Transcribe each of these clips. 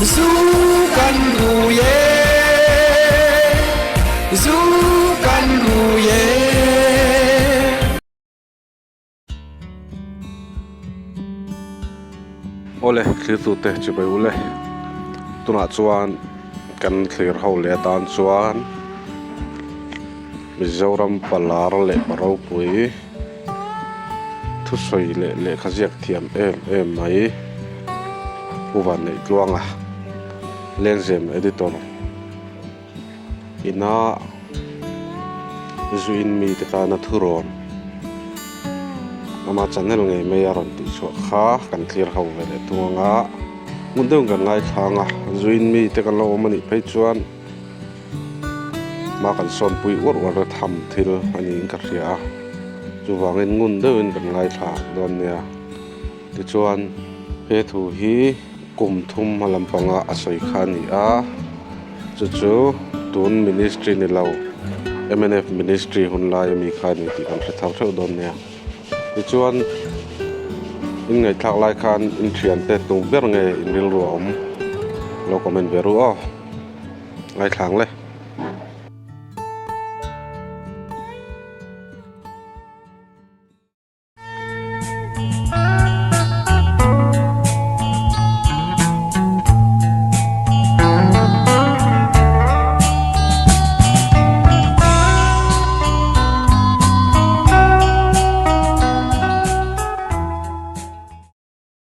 Zu kan rui e, zu kan rui e. Awle thlirtute chibai ule tunah chuan kan thlir ho leh atan chuan Mizoram palar leh ropui thusawi leh lehkha ziak thiam em em mai Pu Vanneih Tluanga Lengzem editor ina zuin mite tana thurawn ama channel ngei mai a rawn tih chhuah kha kan clear ho ve leh thung anga hmun deuhin kan ngaithlang a zuin mite kan lo awm a nih phei chuan hma kan sawnpui uar uar na tham thil a niin ka hria a chuvangin ngun deuhin kan ngaithla dawn nia tichuan he thu hi kum thum hma lampanga a sawi kha a ni a chu chu tun ministry ni lo mnf ministry hun lai ami kha a ni tih kan hre thar theuh dawn nia tichuan in ngaihthlak lai khan in thiante tum ber nge in rilru a awm lo comment ve ru aw. Ngaithlang le.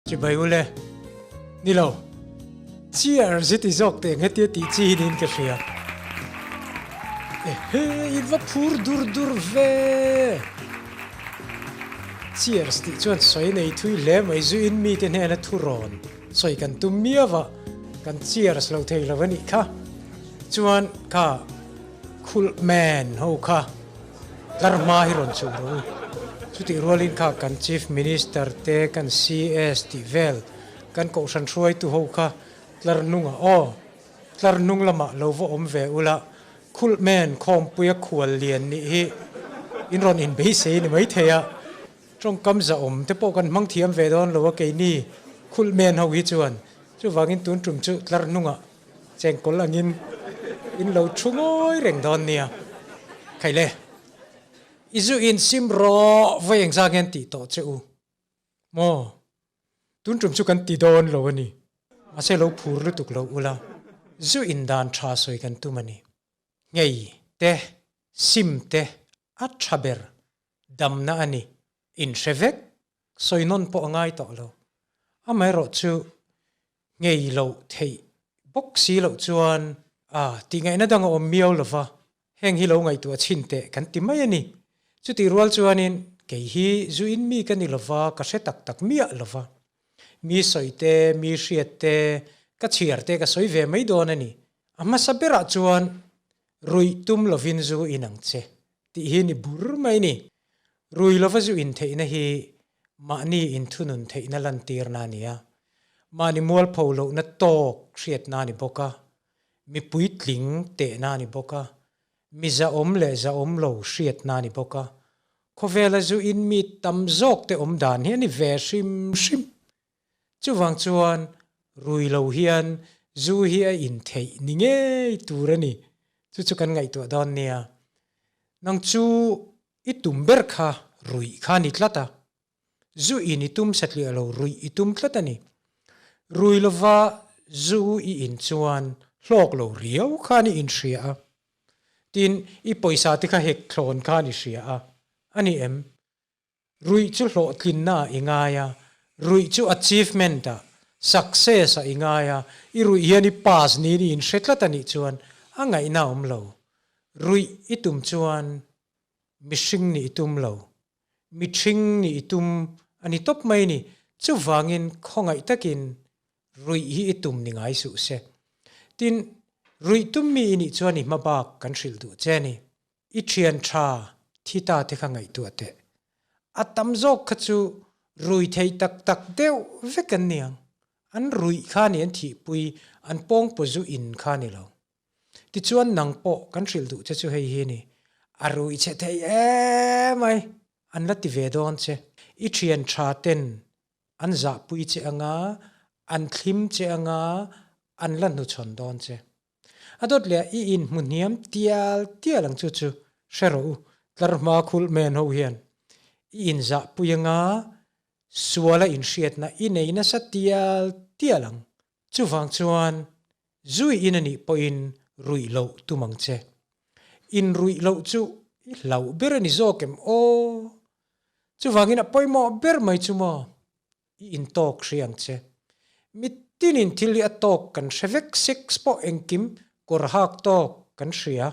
Chibai ule. Ni lo. Cheers i ti zawk teh enghetia tih chi hi niin ka hria. Ehe, i va phur dur dur ve. Cheers tih chuan sawi nei thui hle mai zuin mite hnena thu rawn sawi kan tum miau a, kan cheers lo thei lo a nih kha. Chuan kha khulh man ho kha. Tlar hma hi rawn chhuh rawh u. Chutih rualin kha kan Chief Minister te, kan CS tih vel, kan kohhran hruaitu ho kha tlar hnungah aw, tlar hnung lamah lo va awm ve ula, khulh men khawmpuia khual lian nih hi in rawn inbeisei ni maithei a, tawngkam zahawm te pawh kan hmang thiam ve dawn lo a keini khulh men ho hi chuan. Chuvangin tun tum chu tlar hnungah Chengkawl angin in lo thu ngawi reng dawn nia. Khaile, i zu in sim rawh vawi engzah nge an tih tawh che u maw? Tun tum chu kan ti dawn lo a ni. Mahse lo phur lutuk lo ula, zu in dan tha sawi kan tum a ni. Ngei te, sim te a tha ber damna a ni. Inhre vek sawi nawn pawh a ngai tawh lo. Amaherawh chu ngei loh theih bawk si loh chuan a tihngaihna dang a awm miau lo va, heng hi lo ngaihtuah chhin teh kan ti mai a ni. Chutih rual chuanin kei hi zu in mi ka ni lo va, ka hre tak tak miah lo va. Mi sawi te, mi hriat te, ka chhiar te ka sawi ve mai dawn a ni. A hmasa berah chuan ruih tum lovin zu in ang che tih hi ni bur mai ni. Rui lova zu intheihna hi mahni inthunun theihna lantirna a ni a, mahni mualpho lohna tawk hriatna a ni bawk a, mi puitling tehna a ni bawk a, mi zahawm leh zahawm lo hriatna a ni bawk a, khawvela zu in mi tam zawk te awm dan hi a ni ve hrim hrim. Chuvang chuan rui lo hian zu hi a intheih ni ngei tur a ni. Chu chu kan ngaihtuah dawn nia. Nang chu i tum ber kha ruih kha a ni tlat a. Zu in i tum satliah lo ruih i tum tlat a ni. Rui lova zu i in chuan hlawk lo riau khan i inhria a. Tin, i pawisa te kha hek thlawn khan i hria a. A ni em? Ruih chu hlawhtlinna ah i ngai a, ruih chu achievement ah, success ah i ngai a, i ruih hian i pass niin i inhre tlat a nih chuan a ngaihna a awm lo. Ruih i tum chuan mihring nih i tum lo, mithring nih i tum a ni tawp mai ni. Chuvangin khawngaih takin ruih hi i tum ni ngai suh se. Tin, ruih tum mi i nih chuan i hma bak kan hrilh duh che a ni. I thian tha thi ta te kha ngaihtuah teh. A tam zawk kha chu rui thei tak tak deuh vek an niang. An ruih kha ni an thihpui, an pawngpaw zu in kha ni lo. Tichuan nang pawh kan hrilh duh che chu hei hi ni, a rui che thei emai, an la ti ve dawn che. I thian tha ten an zahpui che anga, an thlim che anga, An la hnuchhawn dawn che. A dawt leh i inhmu hniam tial tial ang chu chu hre rawh u, tlar hma khulh men ho hian i inzahpui anga suala inhriatna i nei nasa tial tial ang. Chuvang chuan zui in a nih pawhin ruih loh tum ang che. Inruih loh chu i hlauh ber a ni zawk em aw? Chuvangin a pawimawh ber mai chu maw? I intawk hria ang che. Mitinin thil hi a tawk kan hre vek, sex pawh engkim kawr hak tawk kan hria.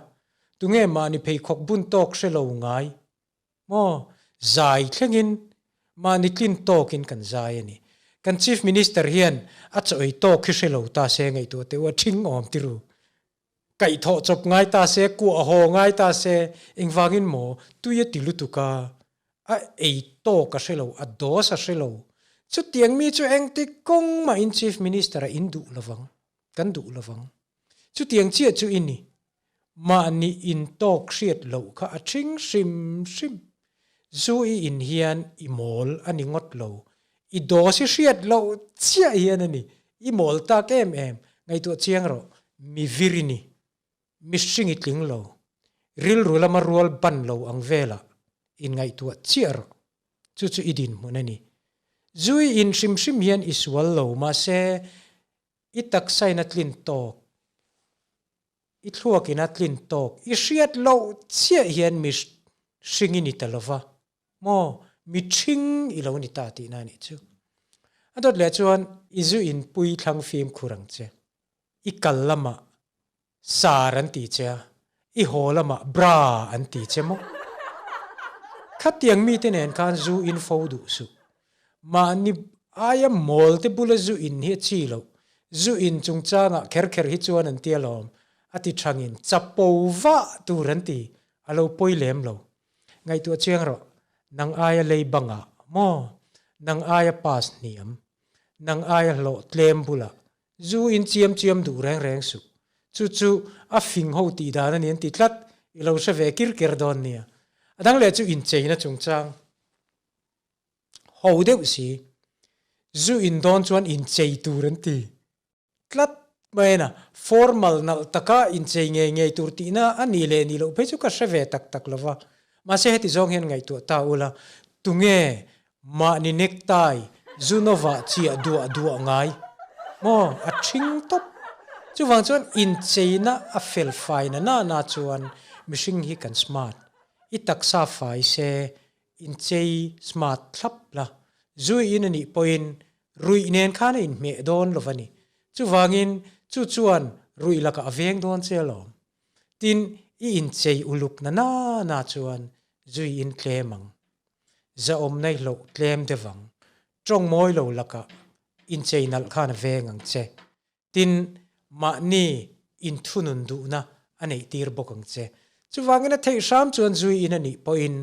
Tunge mahni pheikhawk bun tawk hre lo ngai? Maw? Zai thlengin mahni tlin tawkin kan zai a ni. Kan Chief Minister hian a chaw ei tawk hi hre lo ta se ngaihtuah teh u a thing awm tiru. Kaihthawh chawp ngai ta se, kuah haw ngai ta se, engvangin maw tui a ti lutuk a, a ei tawk a hre lo, a dose a hre lo. Chutiang mi chu engti kawng mahin Chief Minister a in duh lovang, kan duh lovang. Chutiang chiah chu i ni. Mahni in tawk hriat loh kha a thing hrim hrim. Zu i in hian i mawl a ni ngawt lo. I dose i hriat loh chiah hian a ni. I mawl tak em em. Ngaihtuah chiang rawh. Mi vir i ni. Mihring i tling lo. Rilru lama rual ban lo ang velah inngaihtuah chiah rawh. Chu chu i dinhmun a ni. Zu i in hrim hrim hian i sual lo mahse i taksain a tlin tawk. I thluakin a tlin tawk i hriat loh chiah hian mi hring i ni ta lova maw mi ṭhing i lo ni ta tihna a nih chu. A dawt leh chuan i zu inpui thlang fimkhur ang che. I kal lamah sar an ti che a, i haw lamah bra an ti che maw? Khatiang mite nen khan zu in fo duh suh. Mahni aia mawl te bula zu in hi a chi loh. Zu in chungchangah kher kher hi chuan an ti alawm, a ti thangin chapo vah tur an ti, a lo pawi lem lo. Ngaihtuah chiang rawh, nang aia lei bangah maw, nang aia pass hniam, nang aia hlawh tlem bulah zu in chiam chiam duh reng reng suh. Chu chu a fing ho tih dan a ni an ti tlat, i lo hre ve kir ker dawn nia. A dang leh chu incheina chungchang. Ho deuh si. Zu in dawn chuan inchei tur an ti tlat mai a na. Formal nalh taka inchei ngei ngei tur tihna a nih leh nih loh phei chu ka hre ve tak tak lo va. Mahse heti zawng hian ngaihtuah ta ula, tunge mahni necktie zu nawah chiah duah duah ngai? Maw a ṭhing tawp. Chuvang chuan incheina a fel fai na na na chuan mihring hi kan smart. I taksa fai se Inchei smart thlap la, zui in a nih pawhin ruih nen khan a inhmeh dawn lo va ni. Chuvangin chu chuan ruih lakah a veng dawn che alawm. Tin, i inchei uluk na na na chuan zui in tlem ang. Zahawm na i hloh tlem deuh ang. Tawng mawi lo lakah inchei nalh khan a veng ang che. Tin, mahni inthunun duhna a neihtir bawk ang che. Chuvangin a theih hram chuan zui in a nih pawhin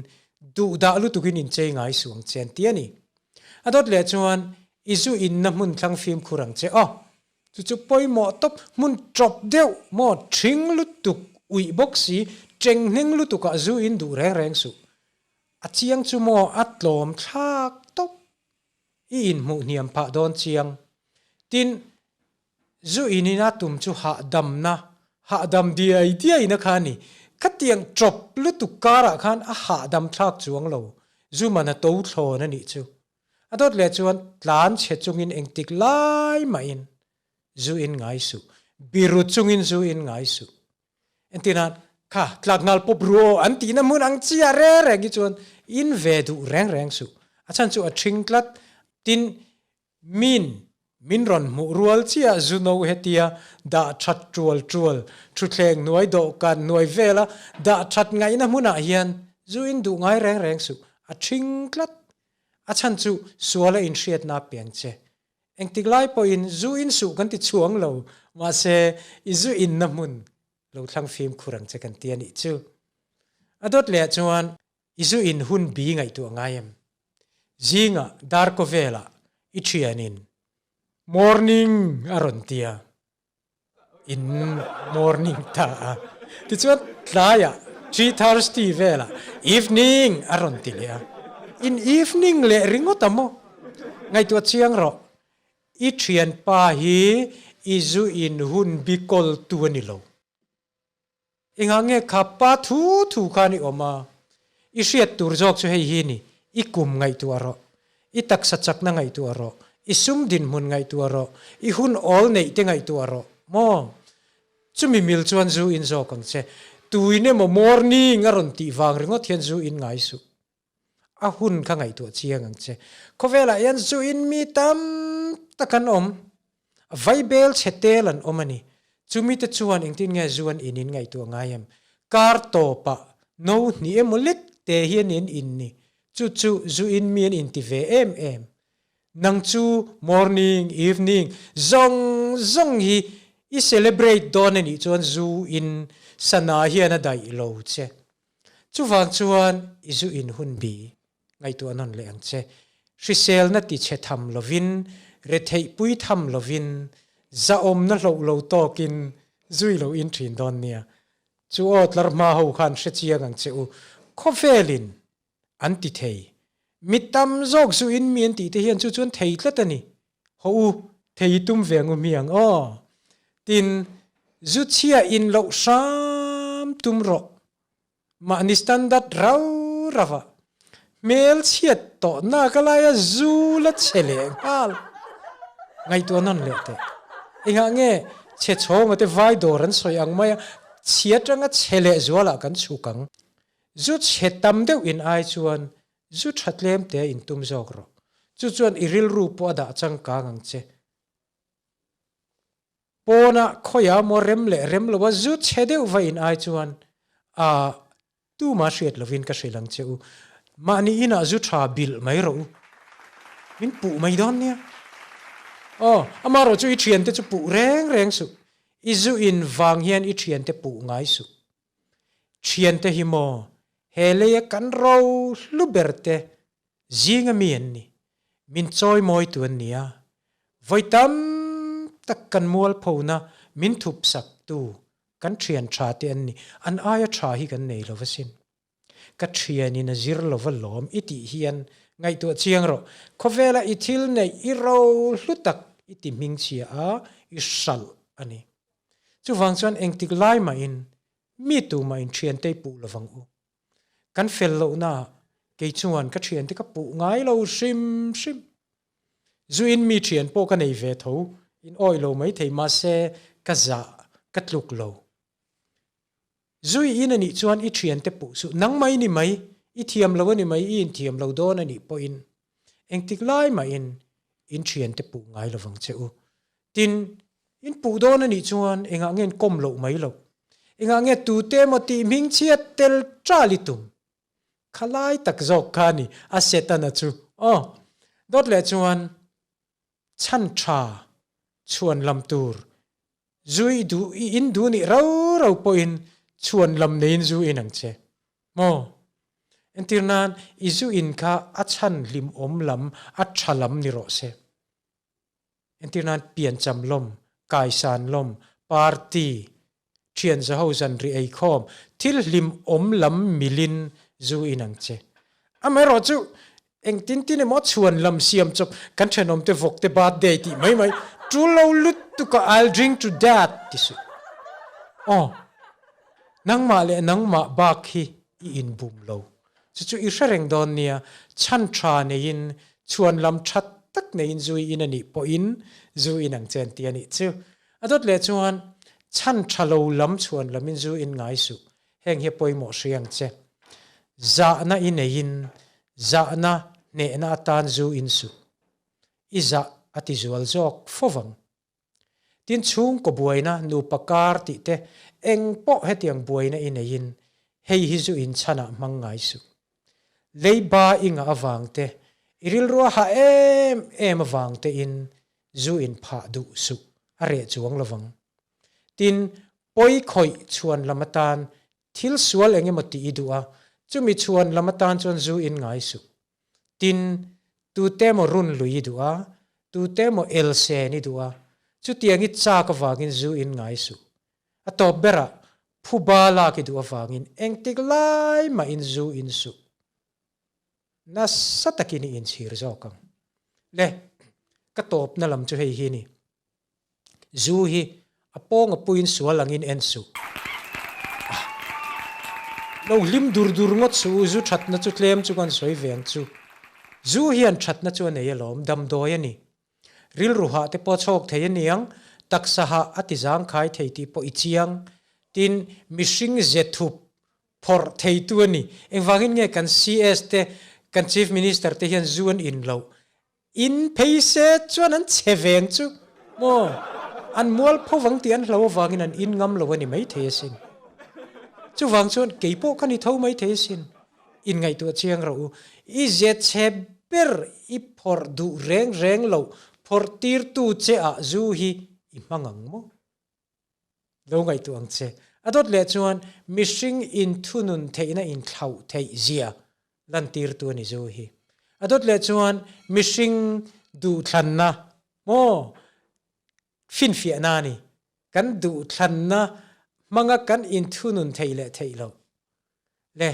duhdah lutukin inchei ngai suh ang che an ti a ni. A dawt leh chuan i zu inna hmun thlang fimkhur ang che aw. Chu chu pawimawh tawp, hmun tawp deuh maw thing lutuk uih bawk si, chenghneng lutukah zu in duh reng reng suh. A chiang chu maw a tlawm thlak tawp. I inhmuh hniam phah dawn chiang. Tin, zu inin a tum chu hahdamna, hahdam diai diaina kha a ni. Khatiang tawp lutuk karah khan a hahdam thlak chuang lo, zu man a to thlawn a nih chu. A dawt leh chuan tlan chhe chungin engtik lai mahin zu in ngai suh, biru chungin zu in ngai suh. Entir nan, Kha, tlak ngal pawp ru aw an tihna hmun ang chiah reng reng hi chuan in ve duh reng reng suh. A chhan chu a ṭhing tlat. Tin, min min rawn hmuh rual chiah zu no hetia dah ṭhat ṭual ṭual, ṭhuthleng hnuai dawhkan hnuai vela dah ṭhat ngaihna hmunah hian zu in duh ngai reng reng suh. A ṭhing tlat. A chhan chu suala inhriatna a piang che. Engtik lai pawhin zu in suh kan ti chhuang lo, mahse i zu inna hmun lo thlang fimkhur ang che kan ti a nih chu. A dawt leh ah chuan i zu in hun bi ngaihtuah ngai em? Zingah dar kaw velah i thianin morning a rawn ti a. In morning ta a. Tichuan tlaiah 3:30 velah evening a rawn ti leh a. In evening leh ringawt a maw? Ngaihtuah chiang rawh. I thianpa hi i zu in hun bi kawl tu a ni lo. Engah nge kha pa thu thu khan i awm a? I hriat tur zawk chu hei hi ni, i kum ngaihtuah rawh, i taksa chakna ngaihtuah rawh, i sum dinhmun ngaihtuah rawh, i hun awl neih te ngaihtuah rawh maw? Chumi mil chuan zu in zawk ang che. Tuin emaw morning a rawn tih vang ringawt hian zu in ngai suh. A hun kha ngaihtuah chiang ang che. Khawvelah hian zu in mi tam tak an awm. Vaibel chhe tel an awm a ni. Chumi te chuan engtin nge zu an in in ngaihtuah ngai em? Kar tawpah no hnih emaw lek te hian in in ni. Chu chu zu in mi an inti ve em em. Nang chu morning, evening zawng zawng hi i celebrate dawn a nih chuan zu in sana hian a daih lo che. Chuvang chuan i zu in hun bi ngaihtuah nawn leh ang che. Hriselna ti chhe tham lovin, retheih pui tham lovin, zahawmna hloh lo tawkin zui lo in thin dawn nia. Chu aw tlar hma ho khan hre chiang ang che u. Khawvelin an ti thei. Mi tam zawk zu in mi an tih te hian chu chuan thei tlat a ni. Haw u, thei i tum ve ang u hmiang aw. Tin, zu chhia in loh hram tum rawh. Mahni standard rau rau ah hmel chhiat tawh nak a laia zu la chhe leh nghal. Ngaihtuah nawn leh teh. Engah nge chhe chhawnga te vai dawr an sawi ang mai a, chhia atanga chhe leh zualah kan chhuk ang. Zu chhe tam deuh in ai chuan zu tha tlem te in tum zawk rawh. Chu chuan i rilru pawh a dah changkang ang che. Pawnah khawiah maw rem leh rem lo a zu chhe deuh va in ai chuan a tuma hriat lovin ka hrilh ang che u. Mahni inah zu tha bilh mai rawh u. Min puh mai dawn nia. Aw, amaherawh chu i thiante chu puh reng reng suh. I zu in vang hian i thiante puh ngai suh. Thiante hi maw he leia kan ro hlu ber te zinga mi an ni, min chawi mawitu an ni a, vawi tam tak kan mualphona min thup sak tu kan thian tha te an ni, an aia tha hi kan nei lo va sin. Ka thianin a zir lo va lawm i tih hian ngaihtuah chiang rawh, khawvela i thil neih i ro hlu tak i ti hmingchhia a, i hralh a ni. Chuvang chuan engtik lai mahin mi tumah in thiante i puh lovang u. Kan fel lohnaah kei chuan ka thiante ka puh ngai lo hrim hrim. Zu in mi thian pawh ka nei ve tho, in awih lo maithei mahse ka zah ka tluk lo. Zui in anih chuan i thiante puh suh, nangmah i ni mai, i thiam lo a ni mai, i inthiam lo dawn a nih pawhin engtik lai mahin in thiante puh ngai lovang che u. Tin, in puh dawn a nih chuan engah nge in kawm loh mai loh? Engah nge tute emaw tih hming chhiat tel ṭal i tum? Khalai tak zawk kha a ni, a Setana chu. Aw, dawt leh chuan chhan ṭha chhuan lam tur zu i duh i in duh nih rau rau pawhin chhuan lam neiin zu in ang che. Maw? Entir nan, i zu in kha a chhan hlimawm lam, a ṭha lam ni rawh se. Entir nan piancham lawm, kaisan lawm, party, thian zaho zan ri eikhawm, thil hlim awm lam milin zu in ang che. Amaherawh chu engtin tin emaw chhuan lam siam chawp kan thenawmte vawkte birthday tih mai mai tul lo lutuk a I'll drink to that ti suh. Aw, nangmah leh nangmah bak hi i inbum lo. Chu chu i hre reng dawn nia, chhan tha neiin, chhuan lam tha tak neiin zui in a nih pawhin zu in ang che an ti a nih chu. A dawt leh chuan, chhan tha lo lam chhuan lamin zu in ngai suh, heng hi a pawimawh hri ang che. Zahna i neiin, zahna hnehna atan zu in suh. I zah a ti zual zawk fo vang. Tin chhungkaw buaina nupa kar tih te eng pawh hetiang buaina i neiin hei hi zu in chhanah hmang ngai suh. Leiba i ngah avang te, i rilrua ha em em avang te in zu in phah duh suh a reh chuang lovang. Tin pawi khawih chhuan lam atan thil sual eng emaw tih i duh a, chumi chhuan lam atan chuan zu in ngai suh. Tin, tute emaw run lui i duh a, tute emaw el sen i duh a, chutiang i chak avangin zu in ngai suh. A tawp berah, phuba lak i duh avangin engtik lai mahin zu in suh. Nasa takin i inchhir zawk ang. Le, ka tawpna lam chu hei hi ni. Zu hi a pawng a puiin sual angin en suh. Ah. Lo hlim dur dur ngawt suh u, zu thatna chu tlem chu kan sawi ve ang chu. Zu hian thatna chu a nei alawm, damdawi a ni. Rilru hah te pawh chhawk thei a niang, taksa hah a ti zangkhai thei tih pawh i chiang. Tin, mihring ze thup phawrh theitu a ni. Engvangin nge kan CS te, kan Chief Minister te hian zu an in loh? In phei se chuan an chhe veng chu maw? An mual pho vang tih an hlo avangin an in ngam lo a ni maithei asin. Chuvang chuan kei pawh ka ni tho maithei asin. Inngaihtuah chiang rawh u. I ze chhe ber i phawrh duh reng reng loh phawrh tirtu che ah zu hi i hmang ang maw? Lo ngaihtuah ang che. A dawt leh chuan mihring inthunun theihna inthlauh theih zia lantirtu a ni zu hi. A dawt leh chuan mihring duhthlanna maw finfiahna a ni. Kan duhthlanna hmanga kan inthunun theih leh theih loh le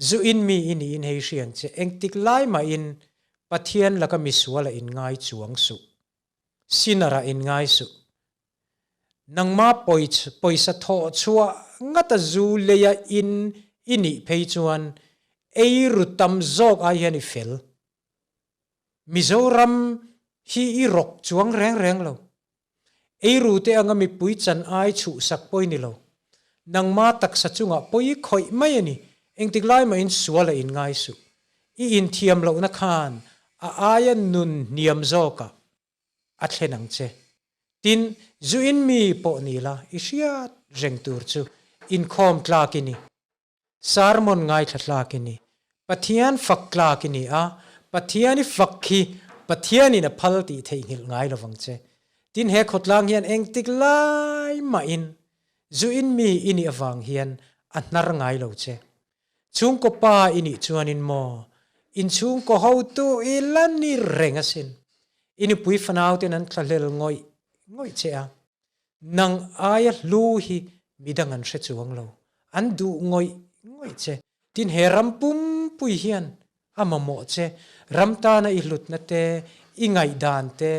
zu in mi i niin hei hriang che engtik lai mahin Pathian laka misuala inngai chuang suh. Sinner ah inngai suh. Nangma pawisa thawh chhuah ngata zu leia in i nih phei chuan ei ru tam zawk ai hian i fel. Mizoram hi i rawk chuang reng reng lo. Ei ru te anga mipui chan ai chhuhsak pawh i ni lo. Nangma taksa chungah pawi i khawih mai a ni. Engtik lai mahin sual a inngai suh. I inthiam lohna khan a aia nun hniam zawkah a thlen ang che. Tin, zu in mi pawh ni la, i hriat reng tur chu inkhawm tlak i ni. Sermon ngaithla tlak i ni. Pathian fak tlak i ni a, Pathian i fak khi Pathianin a phal tih theihnghilh ngai lovang che. Tin, he khawtlang hian engtik lai mahin zu in mi i nih avang hian a hnar ngai lo che. Chhungkaw pa i nih chuanin maw, inchhungkaw hotu i la ni reng asin. I nupui fanauten an thlahlel ngawih ngawih che a, nang aia hlu hi midang an hre chuang lo, an duh ngawih ngawih che. Tin, he ram pumpui hian a mamawh che, ram tana i hlutna te, i ngaihdan te,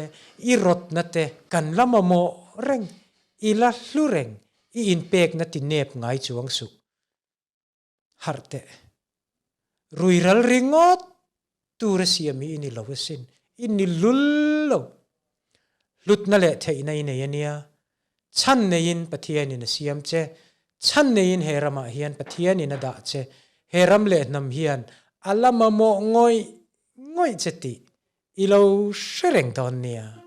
i rawtna te kan la mamawh reng, i la hlu reng, i inpekna ti nep ngai chuang suh. Harh teh. Rui ral ringawt tur a siam hi i ni lo asin. I ni lul lo. Hlutna leh theihna i nei a nia. Chhan neiin Pathianin a siam che. Chhan neiin he ramah hian Pathianin a dah che. He ram leh hnam hian a la mamawh ngawih ngawih che tih i lo hre reng dawn nia.